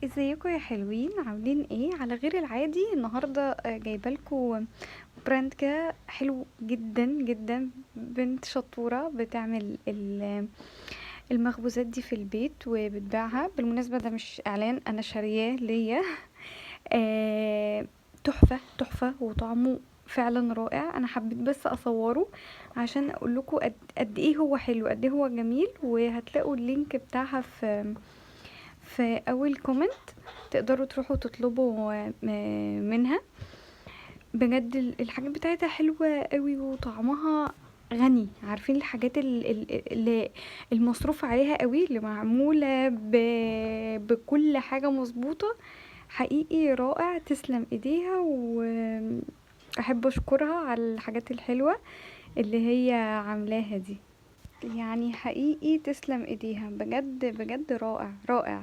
ازيكم يا حلوين؟ عاملين ايه؟ على غير العادي النهارده جايبه لكم brand كده حلو جدا جدا. بنت شطوره بتعمل المخبوزات دي في البيت وبتبيعها. بالمناسبة ده مش اعلان، انا شارياه ليا. تحفة تحفة وطعمه فعلا رائع. انا حبيت بس اصوره عشان اقول لكم قد ايه هو حلو، قد ايه هو جميل. وهتلاقوا ال link بتاعها في اول comment، تقدروا تروحوا تطلبوا منها. بجد الحاجات بتاعتها حلوة قوي وطعمها غني. عارفين الحاجات اللي المصروف عليها قوي، اللي معمولة بكل حاجة مظبوطة، حقيقي رائع. تسلم ايديها، واحب اشكرها على الحاجات الحلوة اللي هي عاملاها دي. حقيقي تسلم ايديها بجد بجد، رائع رائع.